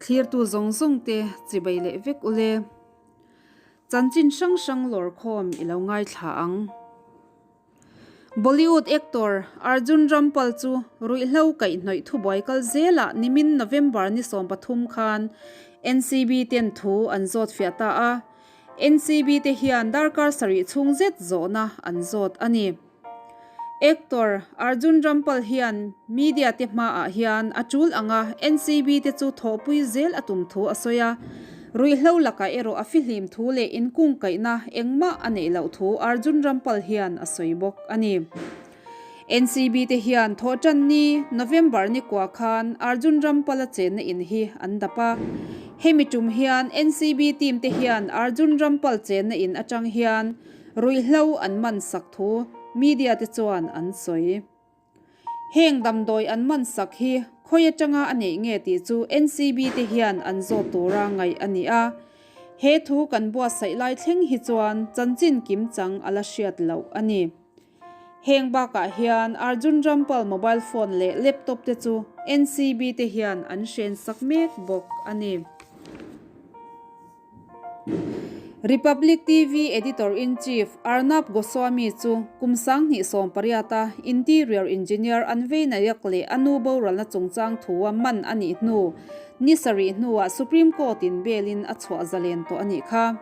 Thlirtu zawng zawng te chibai leh vek ule. Chanchin hrang hrang lawrkhawm i lo ngaithla ang. Bollywood actor Arjun Rampal chu ruihhlo kaihhnawih thubuai kal zelah nimin November ni 13 khan NCB ten thu an zawt fiah ta a. NCB te hian darkar sarih chhung zet zawhna an zawt a ni. Actor Arjun Rampal hian media te hmaah hian a tul anga NCB te chu thawhpui zel a tum thu a sawi a. Ruihhlo lakah erawh a fihlim thu leh inkungkaihna engmah a neih loh thu Arjun Rampal hian a sawi bawk a ni. NCB te hian thawhtan ni November ni kua khan Arjun Rampal-a chenna in hi an dap a. Hemi tum hian NCB team te hian Arjun Rampal chenna in atang hian ruihhlo an man sak thu media te chuan an sawi. Heng damdawi an man sak hi khawi atanga a neih nge tih chu NCB te hian an zawt tura ngaih a ni a. He thu kan buatsaih lai thleng hi chuan chanchin kim chang a la hriat loh a ni. Heng bakah hian Arjun Rampal mobile phone leh laptop te chu NCB te hian an hren sak mek bawk a ni. Republic TV Editor-in-Chief Arnab Goswami chu kum 2018 a Interior Engineer Anvay Nayak leh a nu boralna chungchang thua man a nih hnu ni sarih hnuah Supreme Court-in bail-in a chhuah zalen tawh a nih kha.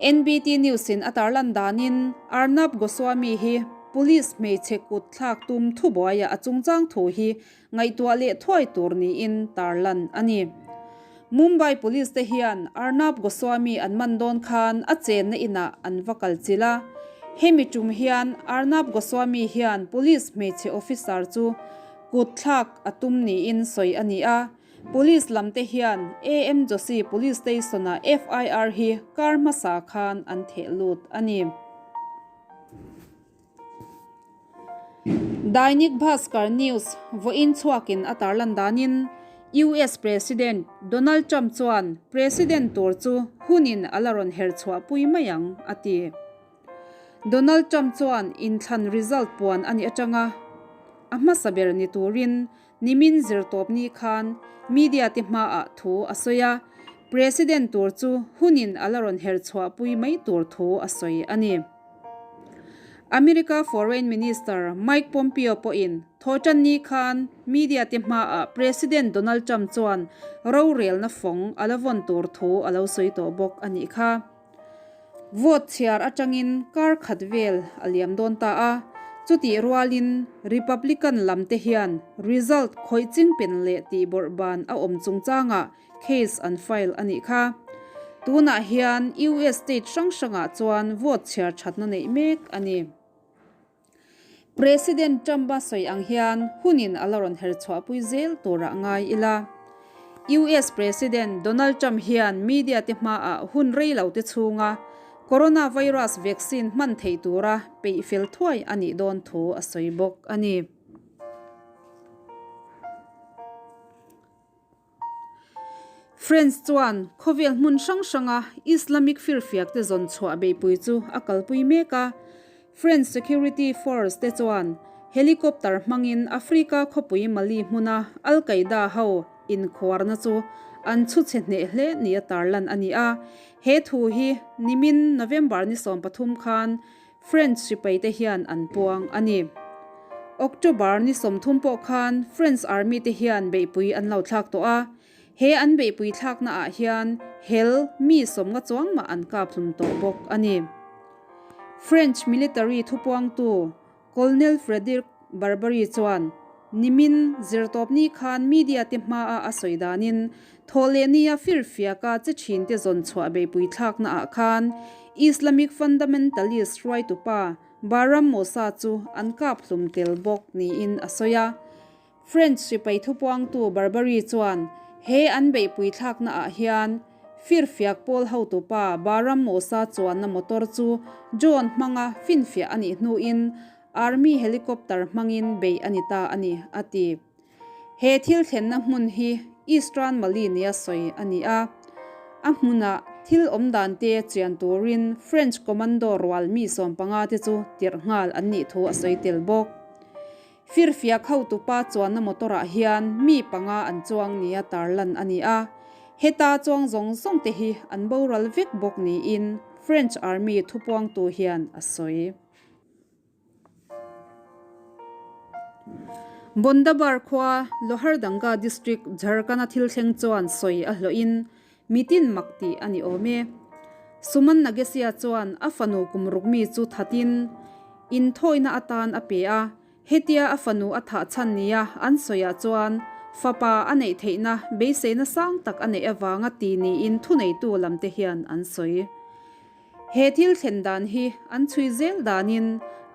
NBT News-in a tarlan danin Arnab Goswami hi Police hmeichhe kut thlak tum thubuaiah a chungchang thu hi Ngaihtuah leh thuai tur niin tarlan a ni. Mumbai Police te hian Arnab Goswami an man dawn khan a chenna inah an va kal chilh a. Hemi tum hian Arnab Goswami hian Police hmeichhe officer chu kut thlak a tum niin sawi a ni a. Police lam te hian AM Joshi Police Station-ah FIR hi kar hmasa khan an theh lut a ni. Dainik Bhaskar News vawiin chhuakin a tarlan danin US President Donald Trump chuan President tur chu hunin a la rawn her chhuahpui mai ang a ti. Donald Trump chuan inthlan result puan a nih atanga a hmasa ber ni turin nimin zirtawpni khan media te hmaah thu a sawi a, President tur chu hunin a la rawn her chhuahpui mai tur thu a sawi a ni. America Foreign Minister Mike Pompeo pawhin thawhtanni khan media te hmaah President Donald Trump chuan rorelna fawng a la vawn tur thu a lo sawi tawh bawk a nih kha. Vote chhiar atangin kar khat vel a liam dawn ta a, chutih rualin Republican lam te hian result khawih chingpen leh tihbawrh ban a awm chungchangah Case an file a nih kha. Tunah hian US state hrang hrangah chuan vote chhiar thatna neih mek a ni. President Trump-a sawi ang hian hunin a la rawn her chhuahpui zel turah ngai ila. US President Donald Trump hian media te hmaah hun rei lo te chhunga coronavirus vaccine hman theih tura peih fel thuai a nih dawn thu a sawi bawk a ni. France chuan khawvel hmun hrang hranga Islamic firfiak te zawn chhuah beihpui chu a kalpui mek a. French security force te chuan helicopter hmangin Africa khawpui Mali hmuna Al Qaeda ho inkhuarna chu an chhu chhe hneh hle nia tarlan a ni a. He thu hi nimin November ni 13 khan French sipai te hian an puang a ni. October ni 30 pawh khan French army te hian beihpui an lo thlak tawh a, he an beihpui thlakna ah hian hel mi 50 chuang mah an kap hlum tawh bawk a ni. French military thupuangtu Colonel Frederic Barbary chuan nimin zirtawpni khan media te hmaa a sawi danin thawhlehnia firfiaka che thinte zawn chhuah beihpui thlakna ah khan Islamic fundamentalist hruaitupa Bahram Moussa chu an kap hlum tel bawk niin a sawi a. French sipai thupuangtu Barbary chuan he an beihpui thlakna ah hian firfiak pawl hotupa Bahram Moussa chuanna motor chu drone hmanga finfiah a nih hnuin Army helicopter hmangin beih a ni ta a ni, a ti. He thil thlenna hmun hi Eastern Mali nia sawi a ni a. A hmunah thil awm dan te chian turin French commando rual mi 15 te chu tirh nghal an nih thu a sawi tel bawk. Firfiak hotupa chuanna motor-ah hian mi panga an chuang nia tarlan a ni a, heta chuang zawng zawng te hi an boral vek bawk niin French Army thupuangtu hian a sawi. Bondabar khua Lohardanga District Jharkhand-a thil thleng chuan sawi a hlawhin mitin mak tih a ni awm e. Suman Nagesia chuan a fanu kum ruk mi chu thatin inthawina atan a pe a, hetia a fanu a thah chhan nia an sawiah chuan fapa a neih theihna beiseina sang tak a neih avanga ti niin thuneitu lamte hian an sawi. He thil thlen dan hi an chhui zel danin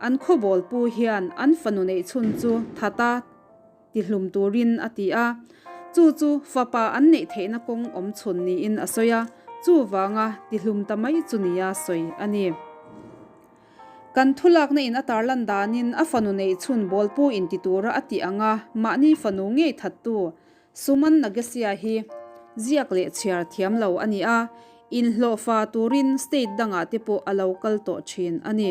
an khawbawl pu hian an fanu neih chhun chu thata tihlum turin a ti a, chu chu fapa an neih theihna kawng awm chhun niin a sawi a, chuvanga tihlum ta mai chu nia sawi a ni. Kan thulakna in a tarlan danin a fanu neih chhun bawlpu inti tura a tih anga mahni fanu ngei thattu Suman Nagesia hi ziak leh chhiar thiam lo a ni a, inhlawhfa turin state dangah te pawh a lo kal tawh thin a ni.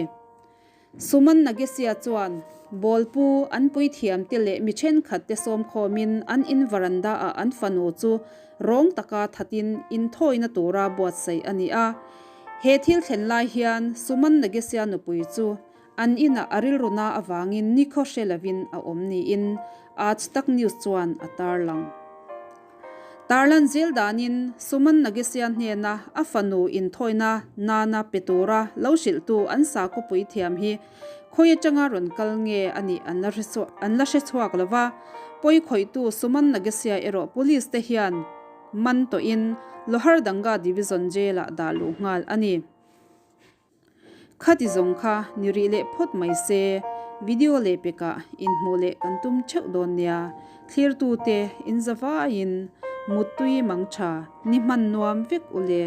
Suman Nagesia chuan bawlpu an puithiam te leh mi thenkhat te sawmkhawmin an in varanda ah an fanu chu rawng taka thatin inthawina tura buatsaih a ni a. He thil thlen lai hian Suman Nagesia nupui chu An inah a rilruna avangin nikhaw hre lovin a awm niin Aaj Tak News chuan a tarlang. Tarlan zel danin Suman Nagesia hnena a fanu inthawina nana pe tura lo hrilhtu an sakhaw puithiam hi khawi atanga rawn kal nge a nih an la hre chhuak lo va, pawi khawihtu Suman Nagesia erawh police te hian man tawhin Lohardanga Division Jail-ah dah luh nghal a ni. Khati zawng kha ni rih leh phawt mai se, video leh pekah inhmuh leh kan tum theuh dawn nia, thlirtute in za vaiin muttui mang tha ni hman nuam vek u le.